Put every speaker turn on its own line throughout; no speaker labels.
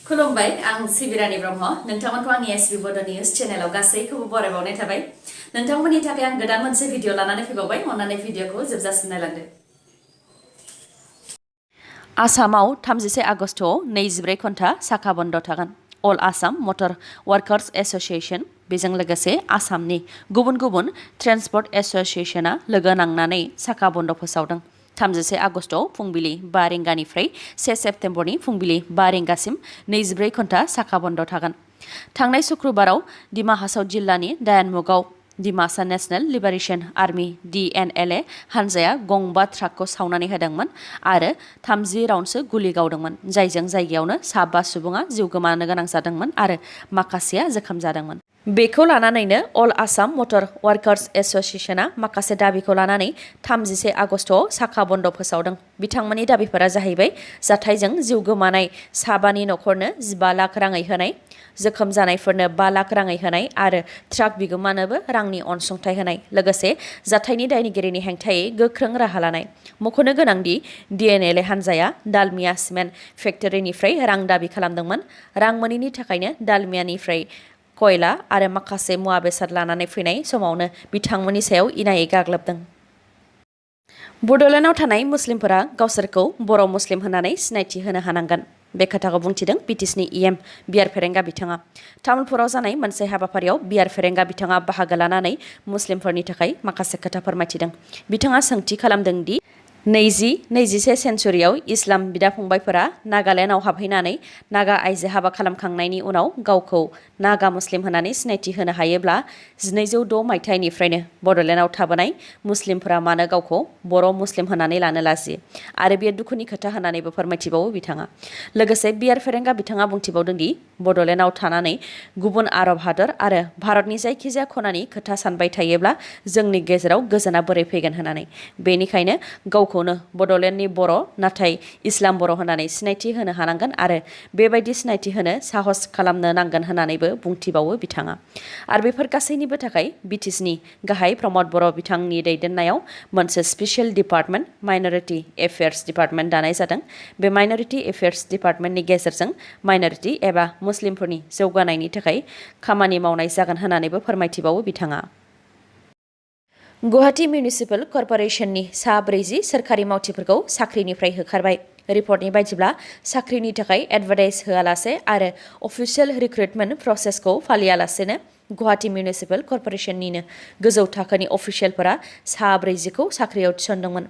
खुलुमबाय आं सिबिरानि ब्रह्म नोंथांमोनखौ आंनि sbbodonews चेनेलाव गासैखौबो बरायबावनाय थाबाय नोंथांमोननि थाखाय आं गोदान मोनसे भिडिअ लानानै फैबावबाय अन्नानै भिडिअखौ जोबजासिम नायलांदो आसामाव 31 आगस्टआव 24 घन्टा साखा बन्द थागोन अल आसाम मटर वार्कार्स एसोसिएशन बेजों लोगोसे आसामनि गुबुन गुबुन ट्रान्सपर्ट एसोसिएशना लोगो नांनानै साखा बन्द फोसावदों 31 आगस्टआव फुंबिलि 5 रिंगानिफ्राय 1 सेप्तेम्बरनि फुंबिलि 5 रिंगासिम 24 घन्टा साखा बन्द थागोन थांनाय शुक्रबाराव दिमा हासाव जिल्लानि दायानमुगाव Dimasa national liberation army DNLA हानजाया गंबा ट्राकखौ सावनानै होदोंमोन आरो 30 राउन्डसो गुलि गावदोंमोन जायजों जायगायावनो 5 सुबुङा जिउ गोमानो गोनां जादोंमोन आरो माखासेया जोखोम जादोंमोन बेखौ लानानैनो अल आसाम मटर वार्कार्स एसोसिएशना माखासे दाबिखौ लानानै 31 आगस्टआव साखा बन्द फोसावदों बिथांमोननि दाबिफोरा जाहैबाय जाथायजों जिउ गोमानाय साबानि नखरनो 15 लाख राङै होनाय जोखोम जानायफोरनो 5 लाख राङै होनाय आरो ट्राक बिगोमानोबो रांनि अनसुंथाइ होनाय लोगोसे जाथायनि दायनिगिरिनि हेंथायै गोख्रों राहा लानाय मख'नो गोनांदि DNLA हानजाया दालमिया सिमेन्ट फेक्टरिनिफ्राय रां दाबि खालामदोंमोन रां मोनैनि थाखायनो दालमियानिफ्राय कयला आरो माखासे मुवा बेसाद लानानै फैनाय समावनो बिथांमोननि सायाव इनायै गाग्लोबदों बड'लेण्डआव थानाय मुस्लिमफोरा गावसोरखौ बर' मुस्लिम होननानै सिनायथि होनो हानांगोन बे खोथाखौ बुंथिदों BTSनि EM बियार फेरेंगा बिथाङा तामुलपुराव जानाय मोनसे हाबाफारियाव बियार फेरेंगा बिथाङा बाहागो लानानै मुस्लिमफोरनि थाखाय माखासे खोथा फोरमायथिदों बिथाङा सोंथि खालामदों दि 21 सेन्चुरियाव इस्लाम बिदा फंबायफोरा नागालेण्डआव हाबहैनानै नागा आइजो हाबा खालामखांनायनि उनाव गावखौ नागा मुस्लिम होननानै सिनायथि होनो हायोब्ला 1206 मायथाइनिफ्रायनो बड'लेण्डआव थाबोनाय मुस्लिमफोरा मानो गावखौ बर' मुस्लिम होननानै लानो लाजियो आरो बेयो दुखुनि खोथा होननानैबो फोरमायथिबावो बिथाङा लोगोसे बियार फेरेंगा बिथाङा बुंथिबावदों दि बड'लेण्डआव थानानै गुबुन आरब हादर आरो भारतनि जायखिजाया खनानि खोथा सानबाय थायोब्ला जोंनि गेजेराव गोजोना बोरै फैगोन होननानै बेनिखायनो गावखौनो बड'लेण्डनि बर' नाथाय इस्लाम बर' होननानै सिनायथि होनो हानांगोन आरो बेबायदि सिनायथि होनो साहस खालामनो नांगोन होननानैबो बुंथिबावो बिथाङा आरो बेफोर गासैनिबो थाखाय BTSनि गाहाय प्रमद बर' बिथांनि दैदेननायाव मोनसे special department minority affairs department दानाय जादों बे माइनरिटि एफेयार्स डिपार्टमेन्टनि गेजेरजों माइनरिटि एबा मुस्लिमफोरनि जौगानायनि थाखाय खामानि मावनाय जागोन होननानैबो फोरमायथिबावो बिथाङा गुवाहाटी मिउनिसिपाल कर्परेशननि 40 सोरखारि मावथिफोरखौ साख्रिनिफ्राय होखारबाय रिपर्टनि बायदिब्ला साख्रिनि थाखाय एडभार्टाइज होआलासे आरो अफिसियेल रिक्रुटमेन्ट प्रसेसखौ फालियालासेनो गुवाहाटी मिउनिसिपाल कर्परेशननिनो गोजौ थाखोनि अफिसियेलफोरा 40खौ साख्रियाव थिसनदोंमोन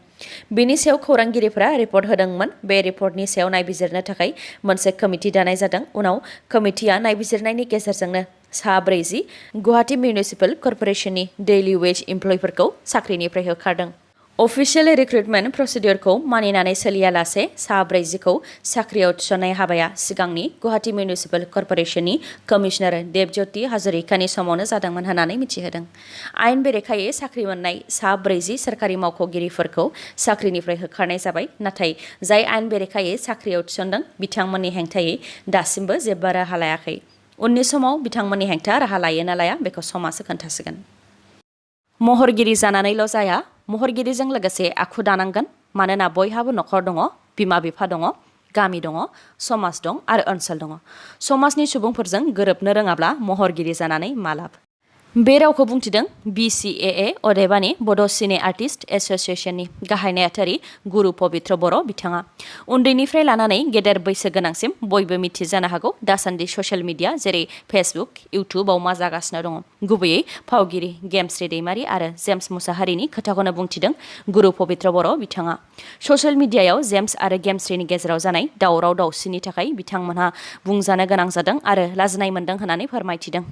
बेनि सायाव खौरांगिरिफोरा रिपर्ट होदोंमोन बे रिपर्टनि सायाव नायबिजिरनो थाखाय मोनसे कमिटि दानाय जादों उनाव कमिटिया नायबिजिरनायनि गेजेरजोंनो 40 गुवाहाटी मिउनिसिपाल कर्परेशननि डेइलि वेज इमप्लयफोरखौ साख्रिनिफ्राय होखारदों अफिसियेल रिक्रुटमेन्ट प्रसिडियरखौ मानिनानै सोलियालासे 40खौ साख्रियाव थिसननाय हाबाया सिगांनि गुवाहाटी मिउनिसिपाल कर्परेशननि कमिशनार देबज्योति हाजरिकानि समावनो जादोंमोन होननानै मिथिहोदों आयेन बेरेखायै साख्रि मोननाय 40 सोरखारि मावख'गिरिफोरखौ साख्रिनिफ्राय होखारनाय जाबाय नाथाय जाय आयेन बेरेखायै साख्रियाव थिसनदों बिथांमोननि हेंथायै दासिमबो जेबो राहा लायाखै उननि समाव बिथांमोननि हेंथा राहा लायो ना लाया बेखौ समासो खोन्थासिगोन महरगिरि जानानैल' जाया महरगिरिजों लोगोसे आखु दानांगोन मानोना बयहाबो नखर दङ बिमा बिफा दङ गामि दङ समाज दं आरो ओनसोल दङ समाजनि सुबुंफोरजों गोरोबनो रोङाब्ला महरगिरि जानानै मा लाब बे रावखौ बुंथिदों BCAA अदेबानि बड' सिने आर्टिस्ट एसोसिएशननि गाहाय नेहाथारि गुरु पबित्र बर' बिथाङा उन्दैनिफ्राय लानानै गेदेर बैसो गोनांसिम बयबो मिथिजानो हागौ दासान्दि ससियेल मिडिया जेरै फेसबुक इउटुबाव मा जागासिनो दङ गुबैयै फावगिरि गेमस्रि दैमारि आरो जेम्स मुसाहारिनि खोथाखौनो बुंथिदों गुरु पबित्र बर' बिथाङा ससियेल मिडियायाव जेम्स आरो गेमस्रिनि गेजेराव जानाय दावराव दावसिनि थाखाय बिथांमोनहा बुंजानो गोनां जादों आरो लाजिनाय मोन्दों होननानै फोरमायथिदों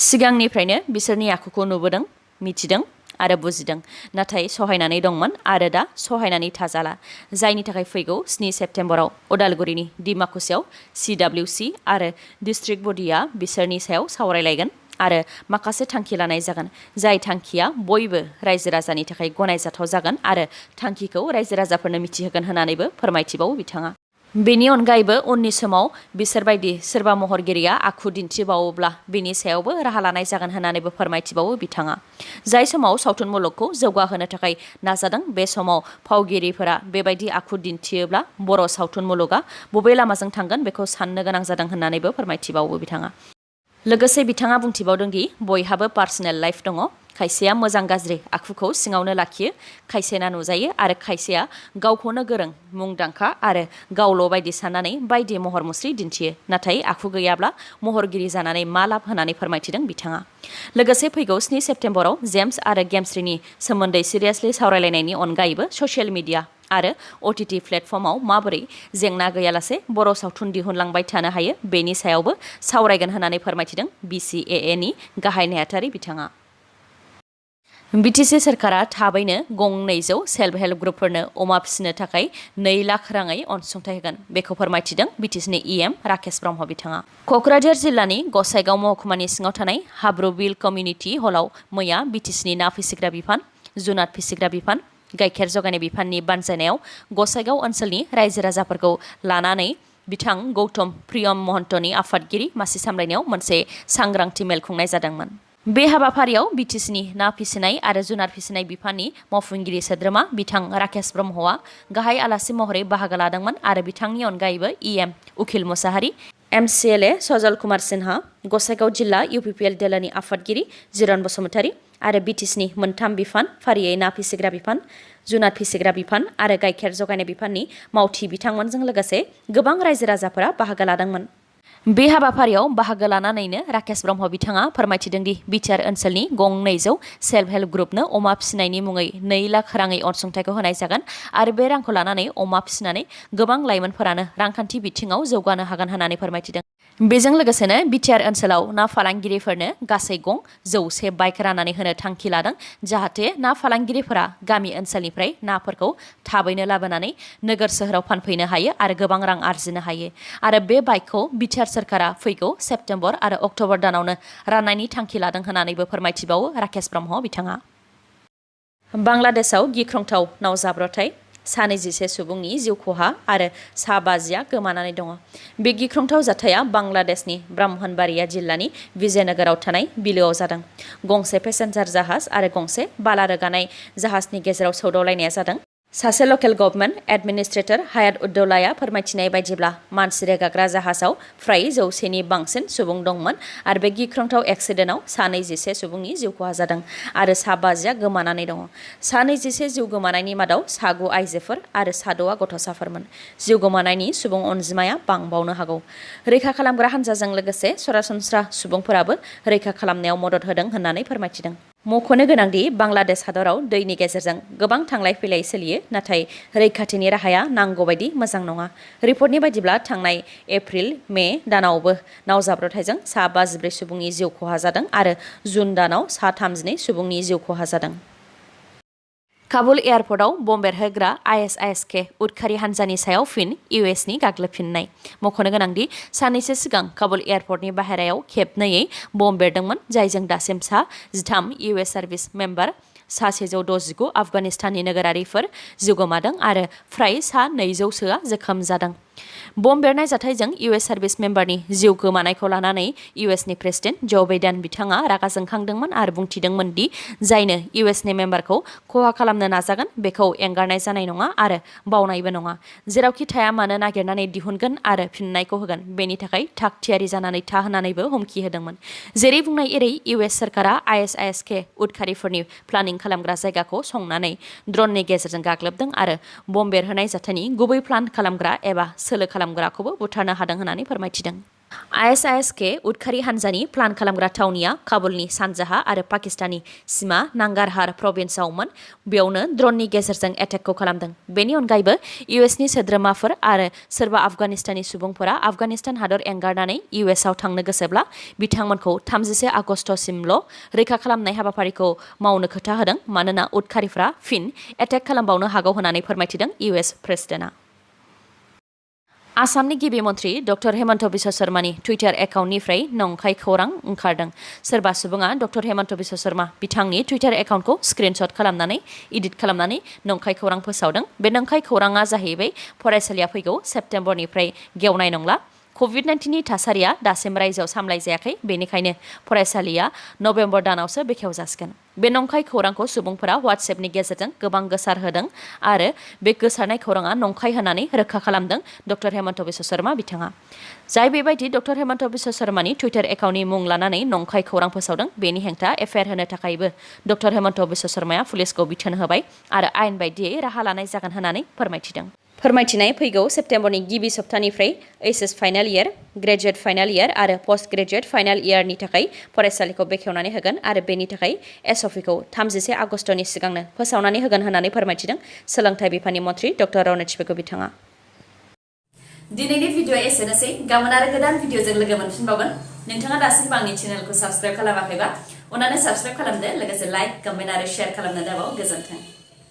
सिगांनिफ्रायनो बिसोरनि आखुखौ नुबोदों मिथिदों आरो बुजिदों नाथाय सहायनानै दंमोन आरो दा सहायनानै थाजाला जायनि थाखाय फैगौ 7 सेप्तेम्बराव उदालगुरिनि डिमाकुसियाव CWC आरो डिस्ट्रिक्ट बडिया बिसोरनि सायाव सावरायलायगोन आरो माखासे थांखि लानाय जागोन जाय थांखिया बयबो रायजो राजानि थाखाय गनायजाथाव जागोन आरो थांखिखौ रायजो राजाफोरनो मिथिहोगोन होननानैबो फोरमायथिबावो बिथाङा बेनि अनगायैबो उननि समाव बिसोरबायदि सोरबा महरगिरिया आखु दिन्थिबावोब्ला बेनि सायावबो राहा लानाय जागोन होननानैबो फोरमायथिबावो बिथाङा। जाय समाव सावथुन मुलुगखौ जौगाहोनो थाखाय नाजादों बे समाव फावगिरिफोरा बेबायदि आखु दिन्थियोब्ला बर' सावथुन मुलुगा बबे लामाजों थांगोन बेखौ साननो गोनां जादों होननानैबो फोरमायथिबावो बिथाङा। लोगोसे बिथाङा बुंथिबावदों दि बयहाबो पार्सनेल लाइफ दङ। खायसेया मोजां गाज्रि आखुखौ सिङावनो लाखियो, खायसेना नुजायो आरो खायसेया गावखौनो गोरों, मुंदांखा आरो गावल' बायदि साननानै बायदि महर मुस्रि दिन्थियो। नाथाय आखु गैयाब्ला महरगिरि जानानै मा लाब होननानै फोरमायथिदों बिथाङा। लोगोसे फैगौ 7 सेप्तेम्बराव जेम्स आरो गेमस्रिनि सोमोन्दै सिरियासलि सावरायलायनायनि अनगायैबो ससियेल मिडिया आरो OTT प्लेटफर्माव माबोरै जेंना गैयालासे बर' सावथुन दिहुनलांबाय थानो हायो बेनि सायावबो सावरायगोन होननानै फोरमायथिदों BCAA नि गाहाय नेहाथारि बिथाङा। BTC सोरखारा थाबैनो गं 200 सेल्फ हेल्प ग्रुपफोरनो अमा फिसिनो थाखाय 2 लाख राङै अनसुंथाइ होगोन बेखौ फोरमायथिदों BTCनि EM राकेश ब्रह्म बिथाङा। क'क्राझार जिल्लानि गसाइगाव महकुमानि सिङाव थानाय हाब्रुबिल कमिउनिटि हलाव मैया BTCनि ना फिसिग्रा बिफान, जुनाद फिसिग्रा बिफान, गाइखेर जगायनाय बिफाननि बानजायनायाव गसाइगाव ओनसोलनि रायजो राजाफोरखौ लानानै बिथां गौतम प्रियम महन्तनि आफादगिरि मासि सामलायनायाव मोनसे सांग्रांथि मेल खुंनाय जादोंमोन। बे हाबाफारियाव BTCनि ना फिसिनाय आरो जुनार फिसिनाय बिफाननि मावफुंगिरि सोद्रोमा बिथां राकेश ब्रह्मआ गाहाय आलासि महरै बाहागो लादोंमोन आरो बिथांनि अनगायैबो EM उखिल मुसाहारि, MCLA सजल कुमार सिन्हा, गसाइगाव जिल्ला UPPL दोलोनि आफादगिरि जिरन बसुमतारी आरो BTCनि मोनथाम बिफान फारियै ना फिसिग्रा बिफान, जुनाद फिसिग्रा बिफान आरो गाइखेर जगायनाय बिफाननि मावथि बिथांमोनजों लोगोसे गोबां रायजो राजाफोरा बाहागो लादोंमोन। बे हाबाफारियाव बाहागो लानानैनो राकेश ब्रह्म बिथाङा फोरमायथिदों दि बिटिआर ओनसोलनि गं 200 सेल्फ हेल्प ग्रुपनो अमा फिसिनायनि मुङै 2 लाख राङै अनसुंथाइखौ होनाय जागोन आरो बे रांखौ लानानै अमा फिसिनानै गोबां लाइमोनफोरानो रांखान्थि बिथिङाव जौगानो हागोन होननानै फोरमायथिदों। बेजों लोगोसेनो बिटिआर ओनसोलाव ना फालांगिरिफोरनो गासै गं 100 बाइक राननानै होनो थांखि लादों जाहाथे ना फालांगिरिफोरा गामि ओनसोलनिफ्राय नाफोरखौ थाबैनो लाबोनानै नोगोर सोहोराव फानफैनो हायो आरो गोबां रां आरजिनो हायो आरो बे बाइकखौ बिटिआर सोरखारा फैगौ सेप्तेम्बर आरो अक्ट'बर दानावनो राननायनि थांखि लादों होननानैबो फोरमायथिबावो राकेश ब्रह्म बिथाङा। बांलादेशआव गिख्रंथाव नाव जाब्रबथाय, 21 सुबुंनि जिउ खहा आरो 50 गोमानानै दङ। बे गिख्रंथाव जाथाया बांलादेशनि ब्राह्मणबाड़िया जिल्लानि विजयनगराव थानाय बिलोआव जादों। गंसे पेसेन्जार जाहाज आरो गंसे बाला रोगानाय जाहाजनि गेजेराव सौदावलायनाया जादों। सासे लकेल गभर्नमेन्ट एडमिनिस्ट्रेटर हायात उद्दौलाया फोरमायथिनाय बायदिब्ला मानसि रोगाग्रा जाहाजाव फ्राय 100नि बांसिन सुबुं दंमोन आरो बे गिख्रंथाव एक्सिडेन्टआव 21 सुबुंनि जिउ खहा जादों आरो 50 गोमानानै दङ। 21 जिउ गोमानायनि मादाव 9 आइजोफोर आरो 6 गथ'साफोरमोन। जिउ गोमानायनि सुबुं अनजिमाया बांबावनो हागौ। रैखा खालामग्रा हान्जाजों लोगोसे सरासनस्रा सुबुंफोराबो रैखा खालामनायाव मदद होदों होननानै फोरमायथिदों। मख'नो गोनांदि बांलादेश हादराव दैनि गेजेरजों गोबां थांलाय फैलाय सोलियो नाथाय रैखाथिनि राहाया नांगौ बायदि मोजां नङा। रिपर्टनि बायदिब्ला थांनाय एप्रिल-मे दानावबो नाव जाब्रबथायजों 54 सुबुंनि जिउ खहा जादों आरो जुन दानाव 32 सुबुंनि जिउ खहा जादों। काबुल एयारपर्टआव बम बेरहोग्रा ISISK उदखारि हान्जानि सायाव फिन USनि गाग्लोबफिननाय। मख'नो गोनांदि साननैसो सिगां काबुल एयारपर्टनि बाहेरायाव खेबनैयै बम बेरदोंमोन जायजों दासिम 13 US सार्भिस मेम्बार, 169 आफगानिस्ताननि नोगोरारिफोर जिउ गोमादों आरो फ्राय 200सोआ जोखोम जादों। बम बेरनाय जाथायजों US सार्भिस मेम्बारनि जिउ गोमानायखौ लानानै USनि प्रेसिडेन्ट ज' बाइडेन बिथाङा रागा जोंखांदोंमोन आरो बुंथिदोंमोन दि जायनो USनि मेम्बारखौ खहा खालामनो नाजागोन बेखौ एंगारनाय जानाय नङा आरो बावनायबो नङा। जेरावखि थाया मानो नागिरनानै दिहुनगोन आरो फिननायखौ होगोन बेनि थाखाय थाग थियारि जानानै था होननानैबो हुमखि होदोंमोन। जेरै बुंनाय एरै US सोरखारा ISISK उदखारिफोरनि प्लानिं खालामग्रा जायगाखौ संनानै ड्रननि गेजेरजों गाग्लोबदों आरो बम बेरहोनाय जाथायनि गुबै प्लान खालामग्रा एबा सोलो खालामग्राखौबो बुथारनो हादों होननानै फोरमायथिदों। ISISK उदखारि हान्जानि प्लान खालामग्रा थावनिया काबुलनि सानजाहा आरो पाकिस्ताननि सीमा नांगारहार प्रभिन्सआवमोन। बेयावनो ड्रननि गेजेरजों एटेकखौ खालामदों। बेनि अनगायैबो USनि सोद्रोमाफोर आरो सोरबा आफगानिस्तानी सुबुंफोरा आफगानिस्तान हादर एंगारनानै USआव थांनो गोसोब्ला बिथांमोनखौ 31 आगस्तसिमल' रैखा खालामनाय हाबाफारिखौ मावनो खोथा होदों मानोना उदखारिफ्रा फिन एटेक खालामबावनो हागौ होननानै फोरमायथिदों US प्रेसिडेन्टआ। आसामनि गिबि मन्थ्रि डक्टर हेमन्त बिश्व शर्मानि टुइटार एकाउन्टनिफ्राय नंखाय खौरां ओंखारदों। सोरबा सुबुङा डक्टर हेमन्त बिश्व शर्मा बिथांनि टुइटार एकाउन्टखौ स्क्रिनशट खालामनानै एडिट खालामनानै नंखाय खौरां फोसावदों। बे नंखाय खौराङा जाहैबाय फरायसालिया फैगौ सेप्तेम्बरनिफ्राय गेवनाय नंला। COVID-19नि थासारिया दासिम रायजोआव सामलायजायाखै, बेनिखायनो फरायसालिया नबेम्बर दानावसो बेखेव जासिगोन। बे नंखाय खौरांखौ सुबुंफोरा WhatsAppनि गेजेरजों गोबां गोसारहोदों आरो बे गोसारनाय खौराङा नंखाय होननानै रोखा खालामदों डक्टर हेमन्त बिश्व शर्मा बिथाङा। जाय बेबायदि डक्टर हेमन्त बिश्व शर्मानि टुइटार एकाउन्टनि मुं लानानै नंखाय खौरां फोसावदों, बेनि हेंथा एफआइआर होनो थाखायबो डक्टर हेमन्त बिश्व शर्माया पुलिसखौ बिथोन होबाय आरो आयेन बायदियै राहा लानाय जागोन होननानै फोरमायथिदों। फोरमायथिनाय फैगौ सेप्तेम्बरनि गिबि सप्तानिफ्राय HS final year, graduate final year आरो पोस्ट ग्रेजुवेट फाइनाल इयारनि थाखाय फरायसालिखौ बेखेवनानै होगोन आरो बेनि थाखाय SOPखौ 31 आगस्तनि सिगांनो फोसावनानै होगोन होननानै फोरमायथिदों सोलोंथाइ बिफाननि मन्थ्रि डक्टर रनेट बिथाङा। दिनैनि भिडिअ'आ एसेनोसै। गाबोन आरो गोदान भिडिअ'जों लोगो मोनफिनबावगोन। नोंथाङा दासिमबो आंनि चेनेलखौ साबस्क्राइब खालामाखैबा अन्नानै साबस्क्राइब खालामदो, लोगोसे लाइक, कमेन्ट आरो शेयार खालामनो दाबाव। गोजोन्थों।